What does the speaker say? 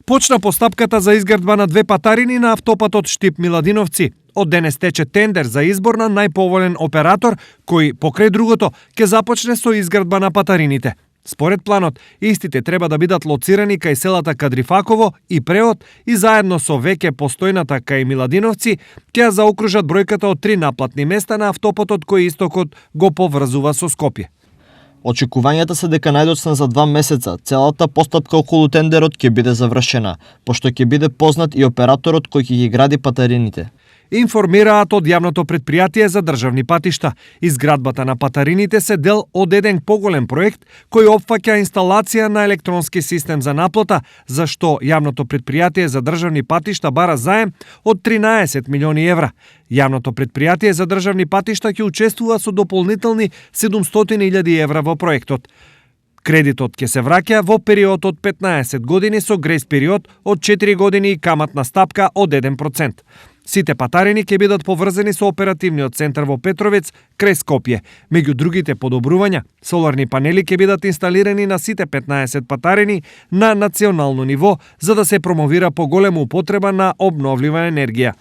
Почна постапката за изградба на 2 патарини на автопатот Штип-Миладиновци. Од денес тече тендер за избор на најповолен оператор, кој, покрај другото, ќе започне со изградба на патарините. Според планот, истите треба да бидат лоцирани кај селата Кадрифаково и Преот и заедно со веќе постојната кај Миладиновци ќе заокружат бројката од 3 наплатни места на автопатот кој истокот го поврзува со Скопје. Очекувањата се дека најдоцна за 2 месеца целата постапка околу тендерот ќе биде завршена, пошто ќе биде познат и операторот кој ќе ги гради патарините. Информираат од јавното предпријатие за државни патишта. Изградбата на патарините се дел од еден поголем проект кој опфаќа инсталација на електронски систем за наплата, за што јавното предпријатие за државни патишта бара заем од 13 милиони евра. Јавното предпријатие за државни патишта ќе учествува со дополнителни 700.000 евра во проектот. Кредитот ќе се враќа во период од 15 години со грейс период од 4 години и каматна стапка од 1%. Сите патарини ќе бидат поврзани со оперативниот центар во Петровец крај Скопје. Меѓу другите подобрувања, соларни панели ќе бидат инсталирани на сите 15 патарини на национално ниво за да се промовира поголема употреба на обновлива енергија.